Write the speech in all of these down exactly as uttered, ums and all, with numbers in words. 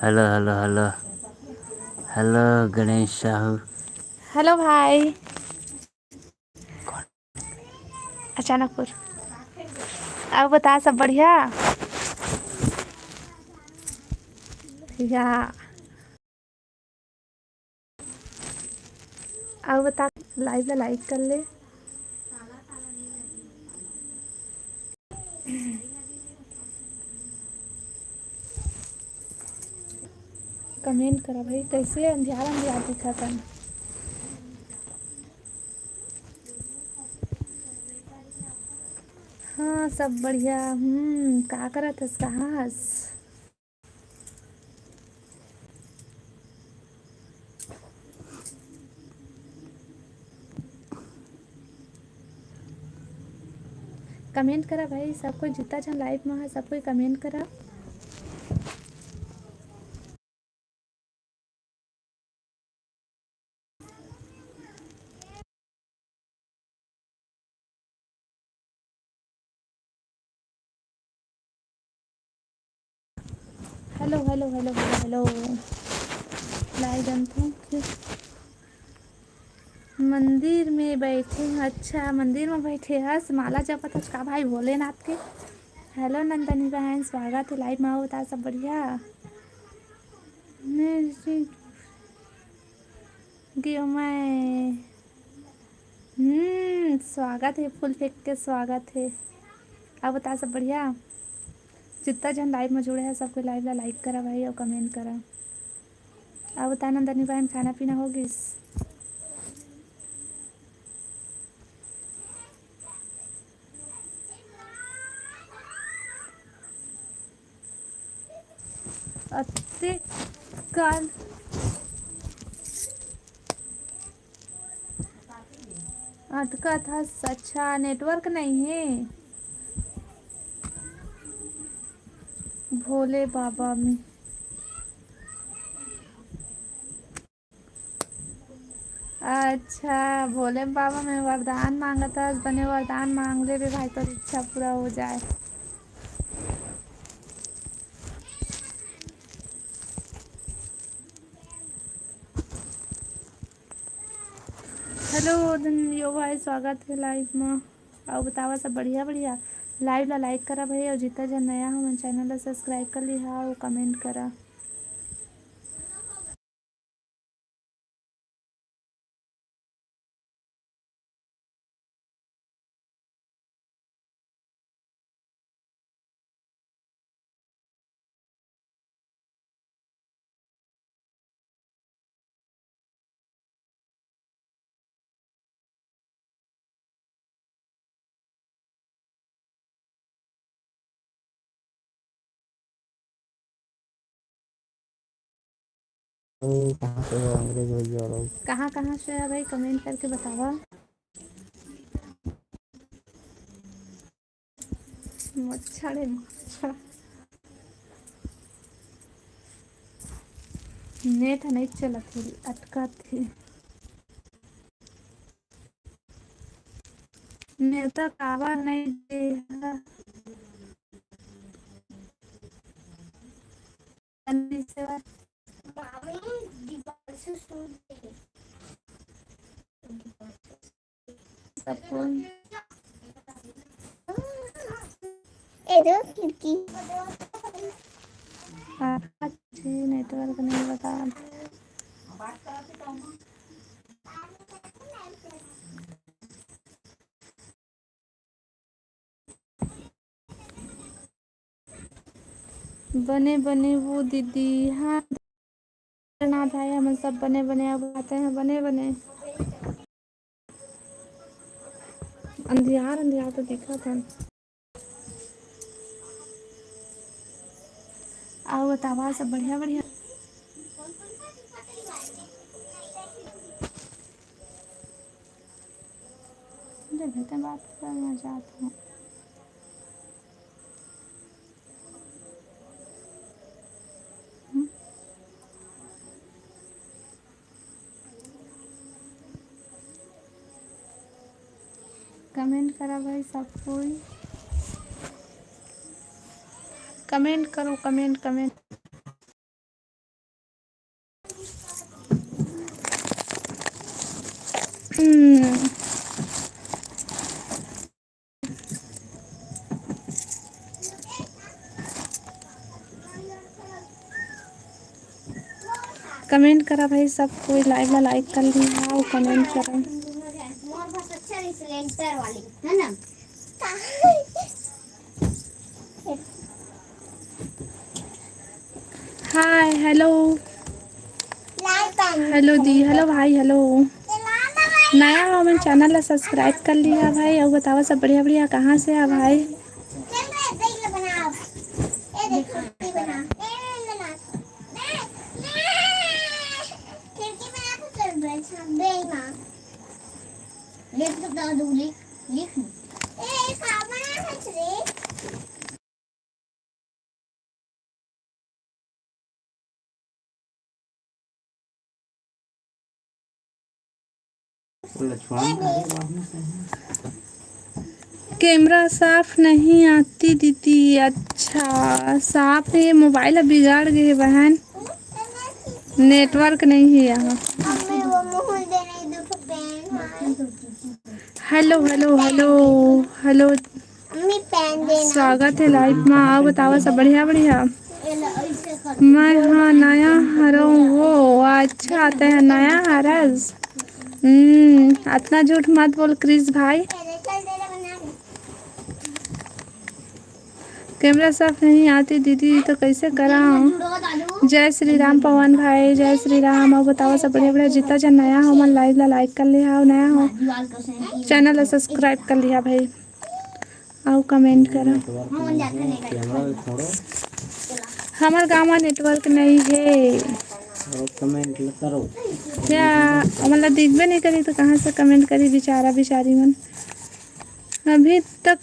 Hello, hello, hello. Hello, Ganesh Sahu. Hello भाई। अचानकपुर। अउ बता, सब बढ़िया? या। अउ बता, live ला like कर ले। Comment करा भाई, कैसे अंधियार अंधियार दिखत हन? हाँ, सब बढ़िया। हम्म, का करत हस, कहाँ हस? Comment करा भाई, सब कोई, जितना झन live में है, सब कोई comment करा। Hello, hello, hello, hello, hello. Live अंत हो। मंदिर में बैठे हैं। अच्छा, मंदिर में बैठे हस, माला जपत हस का भाई भोलेनाथ के? हेलो नंदनी बहन, स्वागत है live में। अउ बता, सब बढ़िया? नहीं, नहीं। दियो मैं। हम्म, स्वागत है, फूल फेंक के स्वागत है। अउ बता, सब बढ़िया? जितना झन live में जुड़े हैं, सबको live ला like करा भाई अउ comment करा। अउ बता नंदनी बहन, खाना पीना हो गिस? अतेक काल अटकत हस, अच्छा, network नहीं है। भोले बाबा में। अच्छा, भोले बाबा में वरदान मांगत हस, बने वरदान मांग ले बे भाई, तोर इच्छा पूरा हो जाए। हेलो, धन यो भाई, स्वागत है live में। अउ बतावा, सब बढ़िया, बढ़िया? Live ला like करा भाई, अउ जितना झन नया हो, हमन channel ला subscribe कर लिहा अउ comment करा। ए, कहाँ से हो अंग्रेज भैया लोग? कहाँ, कहाँ से है भाई, comment करके बतावा। मच्छर है, मच्छर। Net नहीं चलत है, अटकत है। नेता काबर नहीं दे ह? सब कोई। ए दो खिड़की। हाँ, अच्छी network नहीं बता। बने बने वो दीदी, हाँ। ना भाई, हमन सब बने बने अब आते हैं, बने बने। अंधियार अंधियार तो दिखत है। अउ बतावा, सब बढ़िया बढ़िया? देखते हैं, बात करना चाहते हैं। हम्म। Comment करा भाई सब कोई, comment करो, comment, comment। कमेंट करा भाई, सब कोई लाइव ला लाइक कर लिहा अउ कमेंट करा। मोर बस अच्छा रिसलेंटर वाली है ना। हाय, हेलो। हेलो दी, हेलो भाई, हेलो। नया हो, हमन चैनल ला सब्सक्राइब कर लिहा भाई, अउ बतावा सब बढ़िया बढ़िया, कहाँ से आ भाई? खिड़की बना के चल बे, छाप बे माँ। लिख तो दो, लिख, लिख। ए, का बना है रे? कैमरा साफ नहीं आती दीदी। अच्छा, साफ हे, मोबाइल ह बिगड़ गे हे बहन, नेटवर्क नहीं हे यहाँ। Hello, hello, hello, hello. स्वागत हे लाइव मा। अउ बतावा सब बढ़िया, बढ़िया। मैं हा नया हरव वो। अच्छा, तै नया हरस। हम्म, अतना झूठ मत बोल क्रिस भाई। कैमरा साफ नहीं आती दीदी, तो कैसे कराऊं? जय श्री राम पवन भाई, जय श्री राम। अउ बतावा सब बढ़िया, बढ़िया। जितना जन नया हो, हमन लाइव ला लाइक कर लिहा, अउ नया हो, चैनल ला सब्सक्राइब कर लिहा भाई, अउ कमेंट करा। हमर गांव में नेटवर्क नहीं है। कमेंट करो। क्या हमन ला दिखबे नहीं करी तो कहाँ से कमेंट करी बेचारा बेचारी मन? अभी तक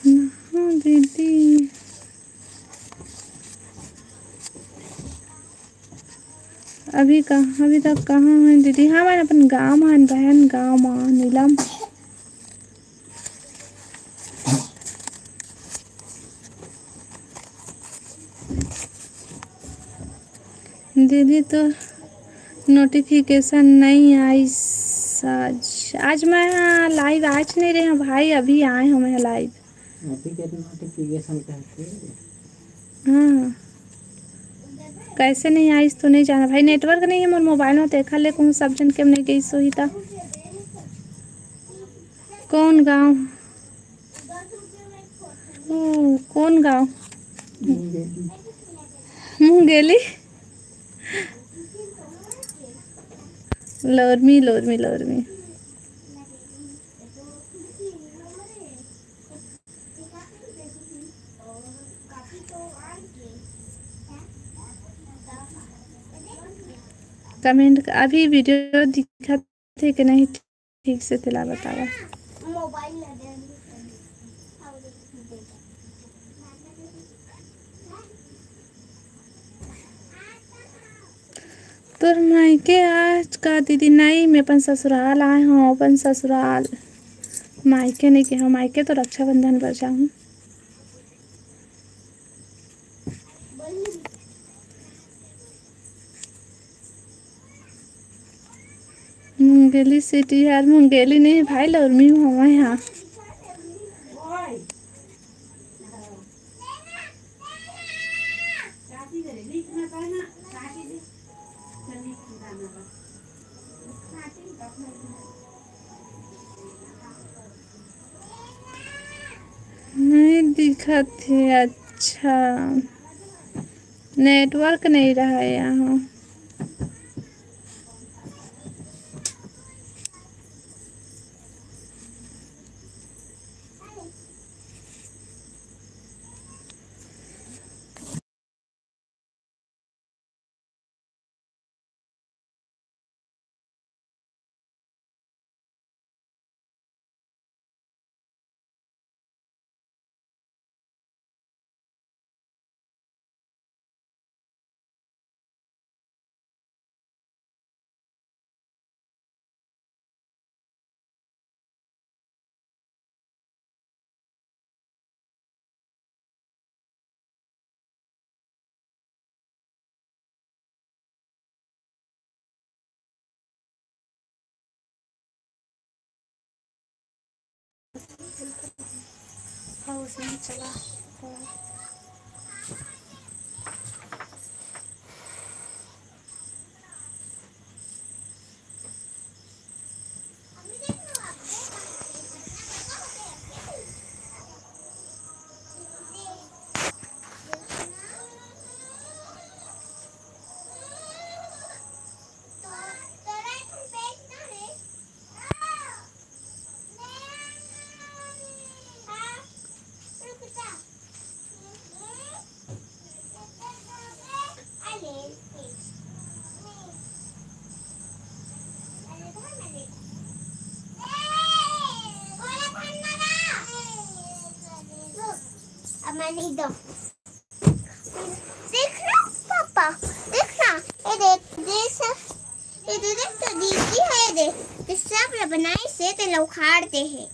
हाँ दीदी, अभी कहाँ, अभी तक कहाँ है दीदी? हाँ, मैं अपन गाँव में हन बहन, गाँव में नीलम। दीदी तो नोटिफिकेशन नहीं आइस आज। आज मैं लाइव आज नहीं रहे हूँ भाई, अभी आए हूँ मैं लाइव। अभी के नोटिफिकेशन कहते? हाँ, कैसे नहीं आइस तो नहीं जाना भाई, नेटवर्क नहीं है मोर मोबाइल में, तेखर ले कहूँ सब जन के नहीं गई सोही ता। कौन गाँव? ओ, कौन गाँव? मुंगेली। लोरमी, लोरमी, लोरमी। कमेंट अभी वीडियो दिखत हे कि नहीं? ठीक से तेला बतावा। तोर मायके आज का दीदी? नहीं, मैं अपन ससुराल आए हूँ, अपन ससुराल। मायके नहीं के हूँ, मायके तो रक्षाबंधन बर जाऊँ। मुंगेली सिटी यार, मुंगेली नहीं भाई, लोरमी हूँ मैं यहाँ। नहीं दिखत हे। अच्छा, नेटवर्क नहीं रहा यहाँ। हाउस में चला। पानी दो। देख ना पापा, देख ना, ये देख, ये सब, ये दे देख तो दीदी है, ये देख, ये सब ला बनाइस हे, तेला उखाड़ दे हे।